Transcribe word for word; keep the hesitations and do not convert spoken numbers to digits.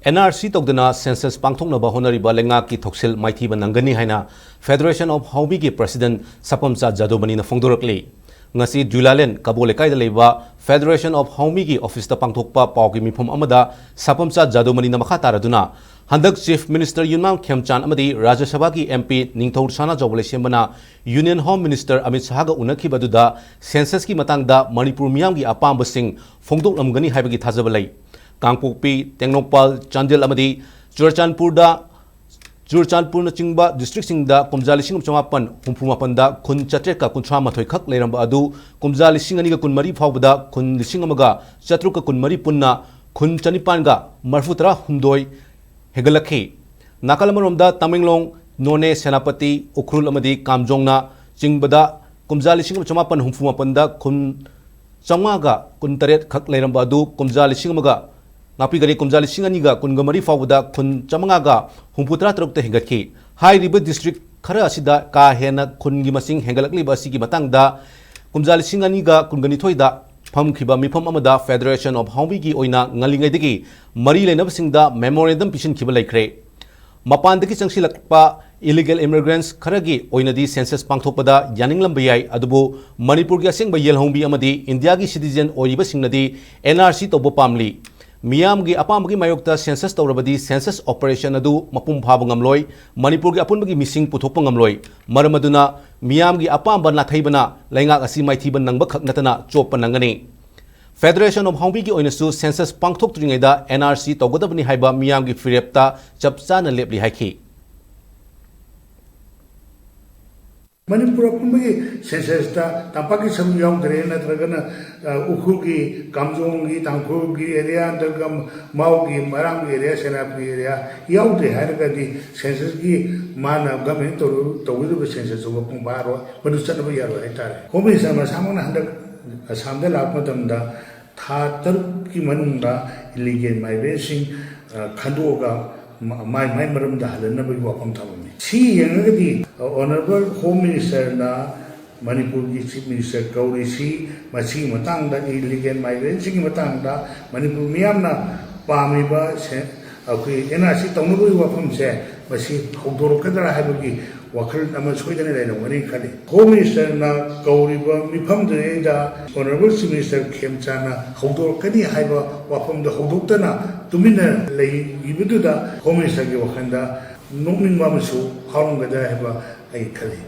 And R C ꯇꯧꯗꯅ census ꯄꯥꯡꯊꯣꯛꯅꯕ ꯍꯣꯠꯅꯔꯤꯕ ꯂꯩꯉꯥꯛꯀꯤ ꯊꯧꯁꯤꯜ ꯃꯥꯏꯊꯤꯕ ꯅꯪꯒꯅꯤ ꯍꯥꯏꯅ ꯐꯦꯗꯔꯦꯁꯟ ꯑꯣꯐ ꯍꯥꯎꯃꯤꯒꯤ ꯄ꯭ꯔꯁꯤꯗꯦꯟꯠ ꯁꯄꯝꯆꯥ ꯖꯥꯗꯣꯃꯅꯤꯅ ꯐꯣꯡꯗꯣꯔꯛꯂꯤ꯫ ꯉꯁꯤ ꯖꯨꯂꯥꯂꯦꯟ ꯀꯕꯣ ꯂꯩꯀꯥꯏꯗ ꯂꯩꯕ ꯐꯦꯗꯔꯦꯁꯟ ꯑꯣꯐ ꯍꯥꯎꯃꯤꯒꯤ ꯑꯣꯐꯤꯁꯇ ꯄꯥꯡꯊꯣꯛꯄ ꯄꯥꯎꯒꯤ ꯃꯤꯐꯝ ꯑꯃꯗ ꯁꯄꯝꯆꯥ ꯖꯥꯗꯣꯃꯅꯤꯅ ꯃꯈꯥ ꯇꯥꯔꯗꯨꯅ, ꯍꯟꯗꯛ ꯆꯤꯐ ꯃꯤꯅꯤꯁꯇꯔ ꯌꯨꯝꯅꯥꯝ ꯈꯦꯝꯆꯥꯟ ꯑꯃꯗꯤ ꯔꯥꯖ꯭ꯌ ꯁꯚꯥꯒꯤ ꯑꯦꯝ ꯄꯤ ꯅꯤꯡꯊꯧ ꯁꯅꯥꯖꯥꯎꯕ ꯂꯩꯁꯦꯝꯕꯅ ꯌꯨꯅꯤꯌꯟ ꯍꯣꯝ ꯃꯤꯅꯤꯁꯇꯔ ꯑꯃꯤꯠ ꯁꯍꯥꯒ ꯎꯅꯈꯤꯕ ꯑꯗꯨꯗ ꯁꯦꯟꯁꯁꯀꯤ ꯃꯇꯥꯡꯗ ꯃꯅꯤꯄꯨꯔ ꯃꯤꯌꯥꯝꯒꯤ ꯑꯄꯥꯝꯕꯁꯤꯡ ꯐꯣꯡꯗꯣꯛꯂꯝꯒꯅꯤ ꯍꯥꯏꯕꯒꯤ ꯊꯥꯖꯕ ꯂꯩ꯫ ꯀꯥꯡꯄꯣꯛꯄꯤ, ꯇꯦꯡꯅꯧꯄꯜ, ꯆꯥꯟꯗꯦꯜ ꯑꯃꯗꯤ ꯆꯨꯔꯆꯥꯟꯄꯨꯔꯗ, ꯆꯨꯔꯆꯥꯟꯄꯨꯔꯅꯆꯤꯡꯕ ꯗꯤꯁꯇ꯭ꯔꯤꯛꯁꯤꯡꯗ ꯀꯨꯝꯖꯥ ꯂꯤꯁꯤꯡ ꯑꯃ ꯆꯃꯥꯄꯟ ꯍꯨꯝꯐꯨ ꯃꯥꯄꯟꯗ ꯈꯨꯟ ꯆꯥꯇ꯭ꯔꯦꯠꯀ ꯀꯨꯟꯊ꯭ꯔꯥ ꯃꯥꯊꯣꯏ ꯈꯛ ꯂꯩꯔꯝꯕ ꯑꯗꯨ ꯀꯨꯝꯖꯥ ꯂꯤꯁꯤꯡ ꯑꯅꯤꯒ ꯀꯨꯟꯃꯔꯤ ꯐꯥꯎꯕꯗ ꯈꯨꯟ ꯂꯤꯁꯤꯡ ꯑꯃꯒ ꯆꯥꯇ꯭ꯔꯨꯛꯀ ꯀꯨꯟꯃꯔꯤ ꯄꯨꯟꯅ ꯈꯨꯟ ꯆꯅꯤꯄꯥꯟꯒ ꯃꯔꯤꯐꯨ ꯇꯔꯥ ꯍꯨꯝꯗꯣꯏ ꯍꯦꯟꯒꯠꯂꯛꯈꯤ꯫ ꯅꯥꯀꯜ ꯑꯃꯔꯣꯝꯗ ꯇꯃꯦꯡꯂꯣꯡ, ꯅꯣꯅꯦ, ꯁꯦꯅꯥꯄꯇꯤ, ꯎꯈ꯭ꯔꯨꯜ ꯑꯃꯗꯤ ꯀꯥꯝꯖꯣꯡꯅ ꯆꯤꯡꯕꯗ ꯀꯨꯝꯖꯥ ꯂꯤꯁꯤꯡ ꯑꯃ ꯆꯃꯥꯄꯟ ꯍꯨꯝꯐꯨ ꯃꯥꯄꯟꯗ ꯈꯨꯟ ꯆꯥꯝꯃꯉꯥꯒ ꯀꯨꯟꯇꯔꯦꯠ ꯈꯛ ꯂꯩꯔꯝꯕ ꯑꯗꯨ ꯀꯨꯝꯖꯥ ꯂꯤꯁꯤꯡ ꯑꯃꯒ, ꯉꯥꯛꯄꯤꯒꯅꯤ, ꯀꯨꯝꯖꯥ ꯂꯤꯁꯤꯡ ꯑꯅꯤꯒ ꯀꯨꯟꯒ ꯃꯔꯤ ꯐꯥꯎꯕꯗ ꯈꯨꯟ ꯆꯥꯝꯃꯉꯥꯒ ꯍꯨꯝꯐꯨ ꯇꯔꯥ ꯇꯔꯨꯛꯇ ꯍꯦꯟꯒꯠꯈꯤ꯫ ꯍꯥꯏꯔꯤꯕ ꯗꯤꯁꯇ꯭ꯔꯤꯛ ꯈꯔ ꯑꯁꯤꯗ ꯀꯥ ꯍꯦꯟꯅ ꯈꯨꯟꯒꯤ ꯃꯁꯤꯡ ꯍꯦꯟꯒꯠꯂꯛꯂꯤꯕ ꯑꯁꯤꯒꯤ ꯃꯇꯥꯡꯗ ꯀꯨꯝꯖꯥ ꯂꯤꯁꯤꯡ ꯑꯅꯤꯒ ꯀꯨꯟꯒ ꯅꯤꯊꯣꯏꯗ ꯐꯝꯈꯤꯕ ꯃꯤꯐꯝ ꯑꯃꯗ ꯐꯦꯗꯔꯦꯁꯟ ꯑꯣꯐ ꯍꯥꯎꯃꯤꯒꯤ ꯑꯣꯏꯅ ꯉꯜꯂꯤꯉꯩꯗꯒꯤ ꯃꯔꯤ ꯂꯩꯅꯕꯁꯤꯡꯗ ꯃꯦꯃꯣꯔꯦꯟꯗꯝ ꯄꯤꯁꯤꯟꯈꯤꯕ ꯂꯩꯈ꯭ꯔꯦ꯫ ꯃꯄꯥꯟꯗꯒꯤ ꯆꯪꯁꯤꯜꯂꯛꯄ ꯏꯂꯤꯒꯦꯜ ꯏꯃꯤꯒ꯭ꯔꯦꯟꯠꯁ ꯈꯔꯒꯤ ꯑꯣꯏꯅꯗꯤ ꯁꯦꯟꯁꯁ ꯄꯥꯡꯊꯣꯛꯄꯗ ꯌꯥꯅꯤꯡꯂꯝꯕ ꯌꯥꯏ, ꯑꯗꯨꯕꯨ ꯃꯅꯤꯄꯨꯔꯒꯤ ꯑꯁꯦꯡꯕ ꯌꯦꯜꯍꯧꯃꯤ ꯑꯃꯗꯤ ꯏꯟꯗꯤꯌꯥꯒꯤ ꯁꯤꯇꯤꯖꯦꯟ ꯑꯣꯏꯔꯤꯕꯁꯤꯡꯅꯗꯤ ꯑꯦꯟ ꯑꯥꯔ ꯁꯤ ꯇꯧꯕ ꯄꯥꯝꯂꯤ꯫ ꯃꯤꯌꯥꯝꯒꯤ ꯑꯄꯥꯝꯕꯒꯤ ꯃꯥꯌꯣꯛꯇ ꯁꯦꯟꯁꯁ ꯇꯧꯔꯕꯗꯤ ꯁꯦꯟꯁꯁ ꯑꯣꯄꯔꯦꯁꯟ ꯑꯗꯨ ꯃꯄꯨꯡ ꯐꯥꯕ ꯉꯝꯂꯣꯏ, ꯃꯅꯤꯄꯨꯔꯒꯤ ꯑꯄꯨꯟꯕꯒꯤ ꯃꯤꯁꯤꯡ ꯄꯨꯊꯣꯛꯄ ꯉꯝꯂꯣꯏ꯫ ꯃꯔꯝ ꯑꯗꯨꯅ ꯃꯤꯌꯥꯝꯒꯤ ꯑꯄꯥꯝꯕ ꯅꯥꯊꯩꯕꯅ ꯂꯩꯉꯥꯛ ꯑꯁꯤ ꯃꯥꯏꯊꯤꯕ ꯅꯪꯕ ꯈꯛ ꯅꯠꯇꯅ ꯆꯣꯞꯄ ꯅꯪꯒꯅꯤ꯫ ꯐꯦꯗꯔꯦꯁꯟ ꯑꯣꯐ ꯍꯥꯎꯃꯤꯒꯤ ꯑꯣꯏꯅꯁꯨ ꯁꯦꯟꯁꯁ ꯄꯥꯡꯊꯣꯛꯇ꯭ꯔꯤꯉꯩꯗ ꯑꯦꯟ ꯑꯥꯔ ꯁꯤ ꯇꯧꯒꯗꯕꯅꯤ ꯍꯥꯏꯕ ꯃꯤꯌꯥꯝꯒꯤ ꯐꯤꯔꯦꯞꯇ ꯆꯞ ꯆꯥꯅ ꯂꯦꯞꯂꯤ ꯍꯥꯏꯈꯤ꯫ ꯃꯅꯤꯄꯨꯔ ꯄꯨꯝꯕꯒꯤ ꯁꯦꯟꯁꯁꯇ ꯇꯝꯄꯥꯛꯀꯤ ꯁꯔꯨꯛ ꯌꯥꯎꯗ꯭ꯔꯦ, ꯅꯠꯇ꯭ꯔꯒꯅ, ꯑ, ꯎꯈ꯭ꯔꯨꯜꯒꯤ, ꯀꯥꯝꯖꯣꯡꯒꯤ, ꯇꯥꯡꯈꯨꯜꯒꯤ ꯑꯦꯔꯤꯌꯥ, ꯅꯠꯇ꯭ꯔꯒ ꯃꯥꯎꯒꯤ, ꯃꯔꯥꯡꯒꯤ ꯑꯦꯔꯤꯌꯥ, ꯁꯦꯅꯥꯄꯇꯤ ꯑꯦꯔꯤꯌꯥ ꯌꯥꯎꯗ꯭ꯔꯦ ꯍꯥꯏꯔꯒꯗꯤ ꯁꯦꯟꯁꯁꯀꯤ ꯃꯥꯅ ꯒꯃꯦꯟ ꯇꯧꯔꯨ-, ꯇꯧꯒꯗꯕ ꯁꯦꯟꯁꯁꯇꯨ ꯃꯄꯨꯡ ꯐꯥꯔꯣꯏ, ꯃꯗꯨ ꯆꯠꯅꯕ ꯌꯥꯔꯣꯏ ꯍꯥꯏꯇꯥꯔꯦ꯫ ꯍꯣꯝ ꯃꯤꯅꯤꯁꯇꯔ ꯃꯁꯥꯃꯛꯅ ꯍꯟꯗꯛ ꯑꯁꯥꯝꯗ ꯂꯥꯛꯄ ꯃꯇꯝꯗ ꯊꯥ ꯇꯔꯨꯛꯀꯤ ꯃꯅꯨꯡꯗ ꯏꯂꯤꯒꯦꯜ ꯃꯥꯏꯒ꯭ꯔꯦꯟꯁꯤꯡ, ꯑ, ꯈꯟꯗꯣꯛꯑꯒ ꯃ-, ꯃꯥꯏ ꯃꯥꯏ ꯃꯔꯝꯗ ꯍꯜꯍꯟꯅꯕꯒꯤ ꯋꯥꯐꯝ ꯊꯝꯃꯝꯃꯤ꯫ ꯁꯤ ꯌꯦꯡꯉꯒꯗꯤ, ꯑ, ꯑꯣꯅꯔꯦꯕꯜ ꯍꯣꯝ ꯃꯤꯅꯤꯁꯇꯔꯅ ꯃꯅꯤꯄꯨꯔꯒꯤ ꯆꯤꯐ ꯃꯤꯅꯤꯁꯇꯔ ꯀꯧꯔꯤꯁꯤ ꯃꯁꯤꯒꯤ ꯃꯇꯥꯡꯗ, ꯏꯂꯤꯒꯦꯜ ꯃꯥꯏꯒ꯭ꯔꯦꯟꯁꯤꯡꯒꯤ ꯃꯇꯥꯡꯗ ꯃꯅꯤꯄꯨꯔ ꯃꯤꯌꯥꯝꯅ ꯄꯥꯝꯃꯤꯕ ꯁꯦ-, ꯑꯩꯈꯣꯏ ꯑꯦꯟ ꯑꯥꯔ ꯁꯤ ꯇꯧꯅꯕꯒꯤ ꯋꯥꯐꯝꯁꯦ ꯃꯁꯤ ꯍꯧꯗꯣꯔꯛꯀꯗ꯭ꯔꯥ ꯍꯥꯏꯕꯒꯤ ꯋꯥꯈꯜ ꯑꯃ ꯁꯣꯏꯗꯅ ꯂꯩꯔꯝꯒꯅꯤ ꯈꯜꯂꯤ꯫ ꯍꯣꯝ ꯃꯤꯅꯤꯁꯇꯔꯅ ꯀꯧꯔꯤꯕ ꯃꯤꯐꯝꯗꯨꯗꯩꯗ ꯑꯣꯅꯔꯦꯕꯜ ꯆꯤꯐ ꯃꯤꯅꯤꯁꯇꯔ ꯈꯦꯝꯆꯥꯟꯅ ꯍꯧꯗꯣꯔꯛꯀꯅꯤ ꯍꯥꯏꯕ ꯋꯥꯐꯝꯗꯣ ꯍꯧꯗꯣꯛꯇꯅ ꯇꯨꯃꯤꯟꯅ ꯂꯩꯈꯤꯕꯗꯨꯗ ꯍꯣꯝ ꯃꯤꯅꯤꯁꯇꯔꯒꯤ ꯋꯥꯈꯜꯗ ꯅꯣꯛꯅꯤꯡꯕ ꯑꯃꯁꯨ ꯐꯥꯎꯔꯝꯒꯗ꯭ꯔꯥ ꯍꯥꯏꯕ ꯑꯩ ꯈꯜꯂꯤ꯫